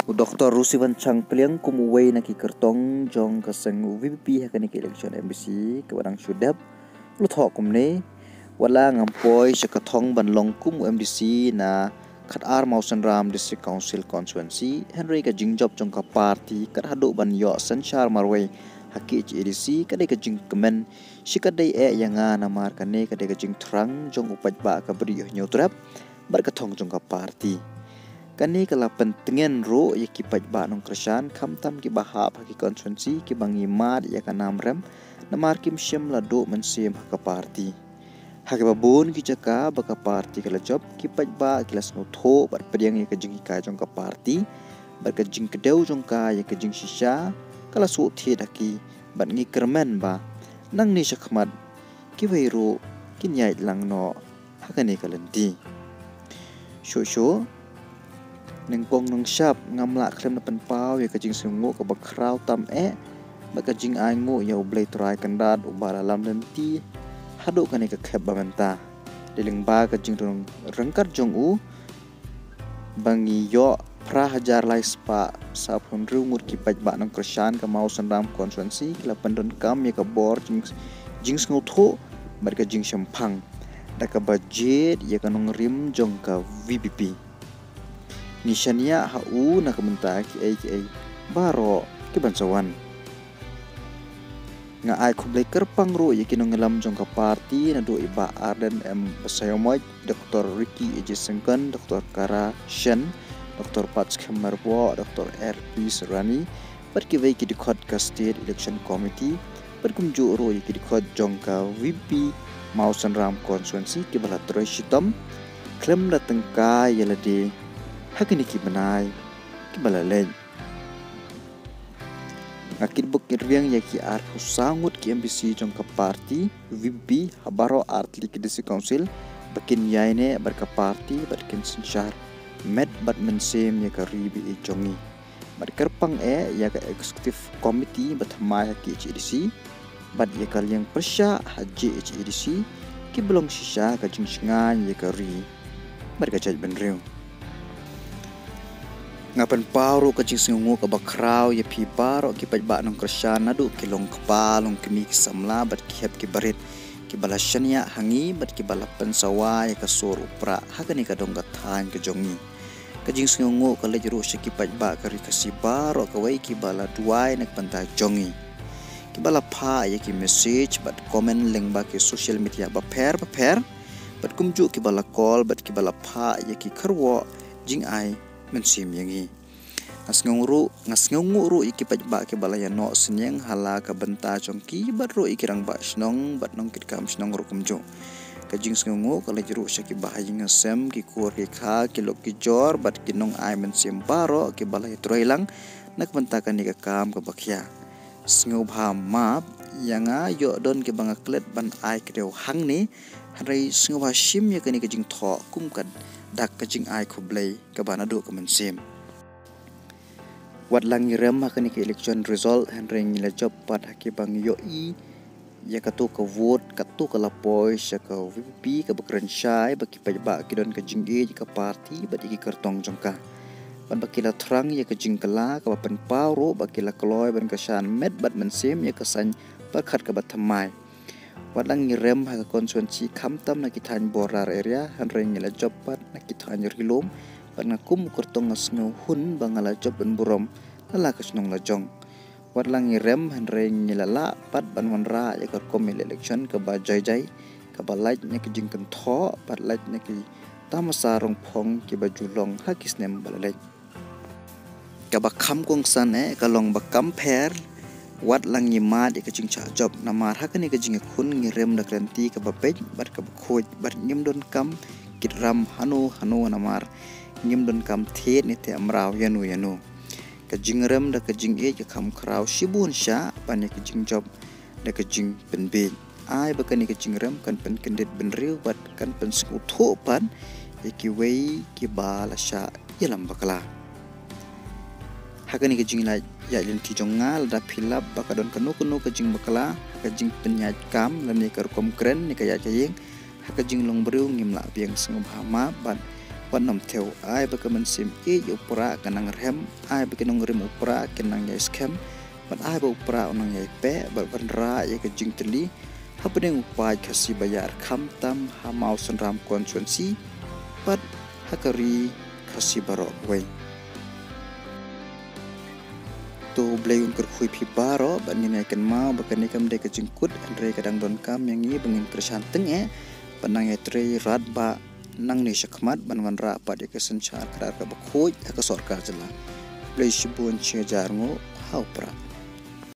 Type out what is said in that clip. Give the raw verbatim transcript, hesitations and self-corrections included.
U Doktor Rusivan Changpliang kum uwei na ki kyrtong jong ka seng VPP ha kane ka election MDC kaba dang shu dep, u la thoh kumne: Wat la ngam poi sha ka thong ban long kum u MDC na khatar Mawsynram District Council constituency, hynrei ka jingjop jong ka party kat haduh ban ïoh synshar marwei ha KHADC ka dei ka jingkmen shi katdei eh ïa nga, namar kane ka dei ka jingthrang jong u paidbah ka Bri u Hynñiewtrep bad ka thong jong ka party. Kane ka la pyntngen ruh ïa ki paidbah nongkyrshan, khamtam kiba hap ha ki constituency kiba ngi mad ïa ka nam rem, namar kim shym la duh mynsiem ha ka party. Ha kiba bun ki jaka ba ka party ka la jop, ki paidbah ki la sngewthuh bad pdiang ïa ka jinghikai jong ka party bad ka jingkdew jong ka ïa ka jingshisha ka la shu thied ha ki, bad ngi kyrmen ba nangne shakhmat kiwei ruh kin ïaid lang noh ha kane ka lynti. Shuh shuh, nyngkong nyngshap ngam lah khlem da pynpaw ïa ka jingsngewnguh kaba khraw tam eh bad ka jingainguh ïa U Blei Trai Kynrad uba la lam lynti haduh kane ka khep ba mynta. Dei lyngba ka jingrung ryngkat jong u ba ngi ïoh phra hajar lai spah sawphew hynriew ngut ki paidbah nongkyrshan ka Mawsynram constituency ki la pyndonkam ïa ka bor jing, jingsngewthuh bad ka jingshemphang da kaba jied ïa ka nongrim jong ka VPP. Ngi shaniah ha u na ka bynta kiei kiei baroh kiban sa wan. Nga ai khublei kyrpang ruh ïa ki nongïalam jong ka party, naduh i Bah Ardent M Basaiawmoit, Doktor Ricky A J Syngkon, Doktor Kara Shen, Doktor Patskhem Myrboh, Doktor R P Surani, bad kiwei ki dkhot ka State Election Committee, bad kumjuh ruh ïa ki dkhot jong ka VPP Mawsynram constituency kiba la trei shitom khlem da tyngkai ïa lade ha kine ki bnai kiba la leit. Nga kitbok kitrwiang ïa ki arphew saw ngut ki MDC jong ka party VPP ha baroh artylli ki District Council ba kin ïaineh bad ka party bad kin synshar met bad mynsiem ïa ka ri ba ïeit jong ngi. Bad kyrpang eh ïa ka Executive Committee ba thymmai ha KHADC bad ïa ka liang pyrshah ha JHADC kiba long shisha ka jingshngaiñ ïa ka ri bad ka jaitbynriew. Nga pynpaw ruh ka jingsngewnguh kaba khraw ïa phi baroh ki paidbah nongkyrshan, naduh ki longkpa longkmie, ki samla bad ki hep ki barit kiba la shaniah ha ngi bad kiba la pynsawa ïa ka sur u prah ha kane ka dong ka thaiñ ka jong ngi. Ka jingsngewnguh ka leit ruh sha ki paidbah ka ri Khasi baroh kawei kiba la duwai na ka bynta jong ngi, kiba la phah ïa ki message bad comment lyngba ki social media bapher bapher, bad kumjuh kiba la call bad kiba la phah ïa ki kharwoh jingai mynsiem ïa ngi. Nga sngew ruh, nga sngewnguh ruh ïa ki paidbah kiba la ïanoh synñiang ha la ka bynta jong ki bad ruh ïa ki rangbah shnong bad nongkitkam shnong ruh kumjuh. Ka jingsngewnguh ka leit ruh sha ki bahaïing hasem, ki kur ki kha, ki lok ki jor bad ki nongai mynsiem baroh kiba la ïatrei lang na ka bynta kane ka kam kaba khia. Sngewbha map ïa nga, ïoh don kiba nga klet ban ai kdew hangne, hynrei sngewbha shim ïa kane ka jingthoh kum ka dak ka jingai khublei kaba naduh ka mynsiem. Wat la ngi rem ha kane ka election result, hynrei ngi la jop pat ha kiba ngi ïohi ïa kato ka vote, kato ka la poi sha ka VPP kaba kren shai ba ki paidbah ki don ka jingïeit ïa ka party bad ïa ki kyrtong jong ka. Bad ba ki la thrang ïa ka jingkylla kaba pynpaw ruh ba ki la kloi ban kyrshan met bad mynsiem ïa ka saiñ pyrkhat kaba thymmai. Wat la ngi rem ha ka constituency khamtam na ki thaiñ border area, hynrei ngi la jop pat na ki thaiñ ri lum, bad nga kum u kyrtong nga sngewhun ba nga la jop ban burom na la ka shnong la jong. Wat la ngi rem, hynrei ngi la lah pat ban wanrah ïa ka rukom election kaba jai jai, kaba lait na ka jingkynthoh bad lait na ki tamasa rongphong kiba ju long ha ki snem ba la leit. Kaba kham kongsan eh ka long ba kam pher, wat la ngi mad ïa ka jingshah jop, namar ha kane ka jingïakhun ngi rem da ka lynti kaba beit bad kaba khuid, bad ngim donkam kit ram hano hano, namar ngim donkam thied ne thiah mraw ïano ïano. Ka jingrem da ka jingïeit ka kham khraw shibun shah ban ïa ka jingjop da ka jingpynbiej. Ai ba kane ka jingrem kan pynkyndit bynriew bad kan pynsngewthuh pat ïa kiwei kiba la shah ïalam bakla. Ha kane ka jingïaid lynti jong nga, lada phi lap ba ka don kano kano ka jingbakla ha ka jingpynïaid kam lane ka rukom kren ne ka ïaid ka ïeng ha ka jinglong briew, ngim lah biang, sngewbha map bad Wat nym thew, ai ba ka mynsiem ïeit ïa u Prah ka nang rhem, ai ba ki nongrim u Prah kin nang ïai skhem, bad ai ba u Prah u nang ïai peh bad wanrah ïa ka jingtylli hapdeng u paid Khasi ba ïar khamtam ha Mawsynram constituency bad ha ka ri Khasi baroh kawei. To Blei un kyrkhu ïa phi baroh, bad ngin ïai kynmaw ba kane kam dei ka jingkut, hynrei ka dang donkam ïa ngi ba ngin kyrshan tyngeh bad nang ïatrei radbah nangne shakhmat ban wanrah pat ïa ka synshar khadar kaba khuid ha ka sorkar jylla. Blei shibun, shi hajar nguh ha u Prah.